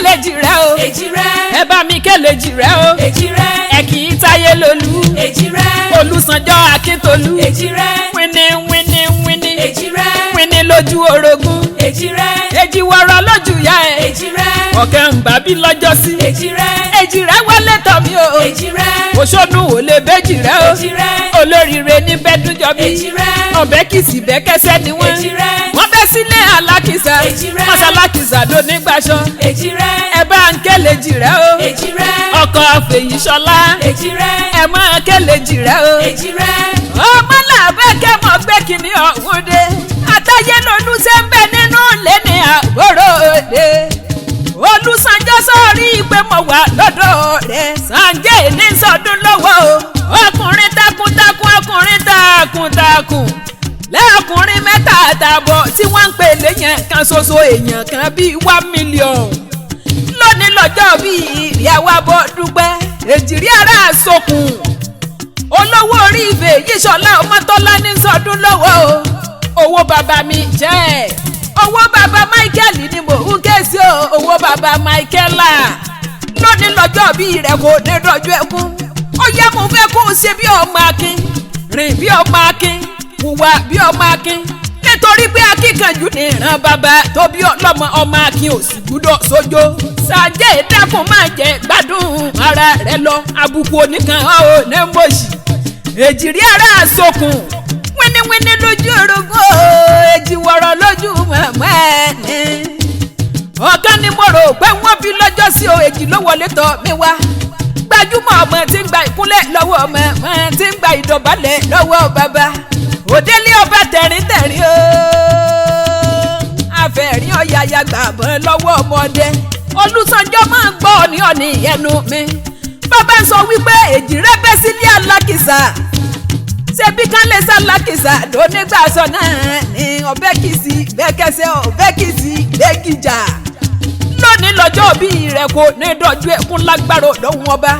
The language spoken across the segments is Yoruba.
kélé jì rẹ o. Èjì rẹ. Ẹ bá mi kélé jì rẹ o. Èjì rẹ. Ẹ kì í Táyé lolú. Èjì rẹ. Olùsànjọ́ Akíntolú. Èjì rẹ. Wíní wíní wíní. Èjì rẹ. Wíní lójú orogún. Èjì rẹ. Èjì wọ̀rọ̀ lójú ya ẹ̀. Èjì rẹ. Ọ̀kẹ́ ń bàbí lọ́jọ́ sí. Èjì rẹ. Èjì rẹ wọlé tọ̀ mí o. Èjì rẹ. Òṣónú ò lè béjì rẹ o. Èjì rẹ. Olóríire ní bẹ́dúnjọ bí. Èjì rẹ. Ọ̀bẹ kìsì bẹ́kẹ́sẹ́ ni wọ́n. Èjì rẹ. Wọ́n bẹ́ sílé alákìsà. Èjì rẹ. Mọ́sálákìsà ló nígbàṣọ. Èjì rẹ. Ẹ bá ń kélé jì rẹ o. Èjì rẹ. Ọkọ̀ Fèyíṣọlá. Èjì rẹ. Ẹ máa kélé jì rẹ o. Èjì rẹ. Ọmọ làbẹ́kẹ́ mọ̀ gbé kìnní ọ̀hún dé. Àtàyé lolú ṣe ń bẹ nínú ilé ní àgbòrò òde. Olùsànjọ́ sọ̀rí pé mo wà lọ́dọ̀ rẹ̀. Sànjẹ́ ní sọdún lọ́wọ́ o. Ọkùnrin takuntakun, ọkùnrin takuntakun. Lẹ́ọ̀kùnrin mẹ́ta àtààbọ̀ tí wọ́n ń pè léyàn kan ṣoṣo, èèyàn kan bíi 1 million. Lónìí lọ́jọ́ bíi ìyàwó abọ́ dúpẹ́. Èjìrí ara sokùn olówó orí ìfẹ́ yíṣọlá ọmọtọ́lá ní sọdún lọ́wọ́ o. Owó bàbá mi jẹ́ owó bàbá Michael ni mò ń ké sí o. Owó bàbá Michaela lónìí lọ́jọ́ bí rẹ̀ kò ní dọ́jú ẹkún. Ó yẹ mo fẹ́ kó o ṣe bí ọmọ akin, rìn bí ọmọ akin, hùwà bí ọmọ akin, nítorí pé akíkanjú ní ìran bàbá tó bí ọlọ́mọ. Ọmọ akin ò sì gbúdọ̀ sójó. Sàjẹ́ ìdákun máa jẹ gbádùn ara rẹ lọ. Àbùkù oníkan ọ̀ ò ní mọ̀ọ́sì. Èjìrí ara àsokùn wíníwíní lójú orogún o, èjì wọ̀rọ̀ lójú mọ̀mọ́ ẹni. Ọ̀kan ni mo rò pé wọ́n bí lọ́jọ́ sí o. Èjì ló wọlé tọ̀ mí wá. Gbajúmọ̀ ọmọ tí ń gba ìkúnlẹ̀ lọ́wọ́ ọmọ, ọmọ tí ń gba ìdọ̀bálẹ̀ lọ́wọ́ bàbá. Òdélé ọba tẹ̀rín tẹ̀rín o, àfẹ̀rín ọ̀yàyà gbàbọ̀n lọ́wọ́ ọmọdé. Olùsànjọ́ máa ń gbọ́ ọ̀ní ọ̀ní ẹnu mi. Bàbá ń sọ wípé èjì rẹ bẹ́ sílé alákìsà, ṣebí kan lè sálákìsà lónígbàsọ náà ní ọbẹ̀ kìsì bẹ́kẹsẹ̀ ọbẹ̀ kìsì lẹ́gìjà. Lónìí lọ́jọ́ bí rẹ̀ kò ní dọ̀jú ẹkún lágbára lọ́hùn ọba.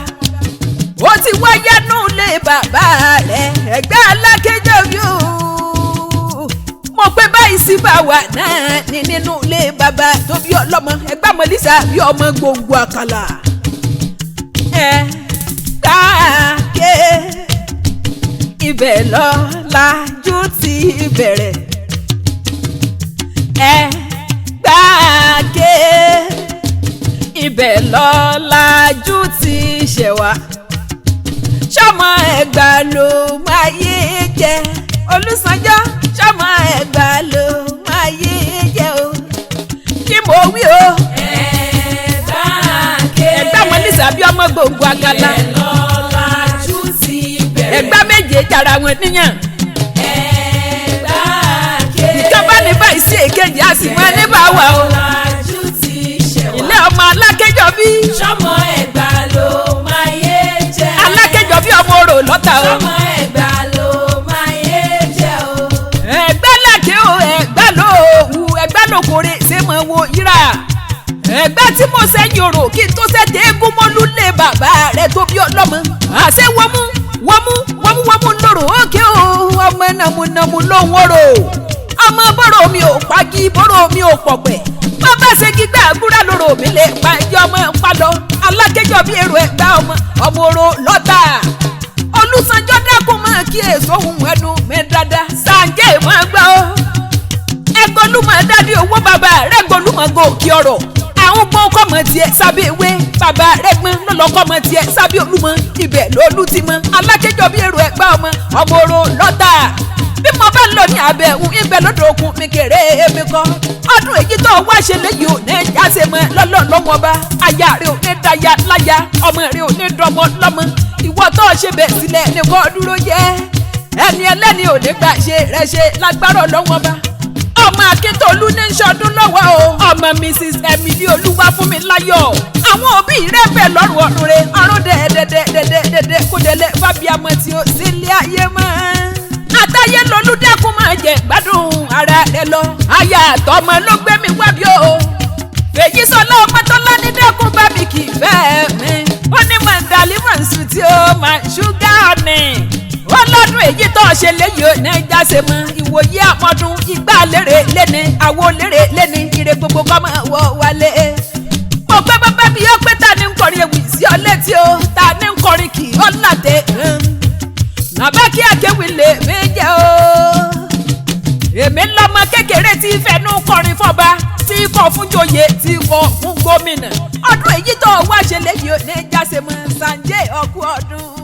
Ó ti wáyé nù lé bàbá rẹ̀ ẹgbẹ́ alákejì bí ó. Mo pé báyìí sí bá wà náà ní nínú ilé bàbá tó bí ọlọ́mọ ẹgbẹ́ mọ̀lísà bí ọmọ gbòǹgbò àkàlà. Ẹ gbàgé ibẹ̀ lọ lajú ti bẹ̀rẹ̀. Ẹ gbàgé ibẹ̀ lọ lajú ti ṣẹ̀wá. Ṣọmọ ẹgbà ló máa yé jẹ Olùsànjọ́, ṣọmọ ẹgbà ló máa yé jẹ o. Kí mo wí o. Ẹ̀gbá ké. Ẹgbẹ́ mọ̀lísà bí ọmọ gbòǹgbò àkàlà. Ibẹ̀ lọ́làjú ti bẹ̀rẹ̀. Ẹgbẹ́ méje jara wọn níyàn. Ẹ̀gbá ké. Ìjọba ní báyìí sí èkejì a sì mọ ní bá wà o. Lọ́làjú ti ṣẹ̀wá. Ilé ọmọ alákẹjọ bí. Ṣọmọ ẹ̀gbá ló máa yé jẹ. Alákẹjọ bí ọmọ orò lọ́tà o. Ṣọmọ ẹ̀gbá ló máa yé jẹ o. Ẹgbẹ́ làkè o, ẹgbẹ́ ló wù, ẹgbẹ́ lókòrè ṣé mo wo yíra. Ẹgbẹ́ tí mo sẹ́yìn orò kí n tó sẹ́tẹ̀ eégún mọ́lú lé bàbá rẹ̀ tó bí ọlọ́mọ. Àṣẹ wọ́mú wọ́mú wọ́mú wọ́mú lòrò òkè o. Ọmọ nàmúnàmú lòún orò. Ọmọ bọ́rọ̀ mi ò pagi, bọ́rọ̀ mi ò pọ̀pẹ̀. Bàbá ṣe gbígbà àbúrà lòrò mi lè pa ẹjọ́ ọmọ pa lọ. Alákẹ́jọ́ bí èrò ẹgbẹ́ ọmọ ọmọ orò lọ́tà. Olùsànjọ́ dákun máa kí èso ohun ẹnu mi dáadáa. Sànjẹ́ máa gbọ́ ẹgbọ́lùmọ̀ dádì owó bàbá rẹ̀ gbọ́lùmọ̀ gòkè ọ̀rọ̀. Àwọn gbọ́n kọ́mọ tiẹ̀ sábẹ́ ewé bàbá rẹ̀ gbọ́n lọ́lọ́ kọ́mọ tiẹ̀ sábẹ́ olúmọ ibẹ̀ lólú ti mọ. Alákẹ́jọ́ bí èrò ẹ̀gbá ọmọ ọmọ oró lọ́tà. Bí mo bá lọ ní abẹ́ òun ibẹ̀ lọ́dọ̀ òkun mi kéré èmi kọ́. Ọdún èyí tó wá ṣe léyìí ò ní jáse mọ́ lọ́lọ́ lọ́wọ́ bá. Aya rẹ̀ ò ní daya láya, ọmọ rẹ̀ ò ní dọmọ lọ́mọ. Ìwọ tó ṣe bẹ̀ sílẹ̀ ní kò dúró jẹ́. Ẹni ẹlẹ́ni ò ní gbà ṣe rẹ̀ ṣe lágbára lọ́wọ́ bá. Ọmọ Akíntolú ní sọdún lọ́wọ́ o. Ọmọ Mrs Emily Olúwa fún mi láyọ̀. Àwọn òbí rẹ̀ bẹ̀ lọ́rùn ọ̀run rẹ̀ ọ̀run dẹ̀dẹ̀dẹ̀dẹ̀dẹ̀ kó délé fábíàmọ́ tí ó sì lé ayé mọ́. Àtàyé lolú dẹ́kun máa jẹ gbádùn ara rẹ̀ lọ. Aya àtọmọ ló gbé mi wá bí o. Fèyí sọlá ọmọtọ́lá ní dẹ́kun bá mi kì í fẹ́ mi. Ó ní mọ̀ndàlí mọ̀nsù tí ó máa ṣúgà ni. Ó lọ́dún èyí tó ṣe léyìí ò ní jáse mọ́. Ìwòye àmọ́dún ìgbà lérè léni, àwo lérè léni, ire gbogbo kọ́ máa wọ wálé. Mo pẹ́ kọrin fọba, tí kọ fún joyè, tí kọ fún gómìnà. Ọdún èyí tó wá ṣe léyìí ò ní jáse mọ́. Sànjẹ́, ọkú ọdún.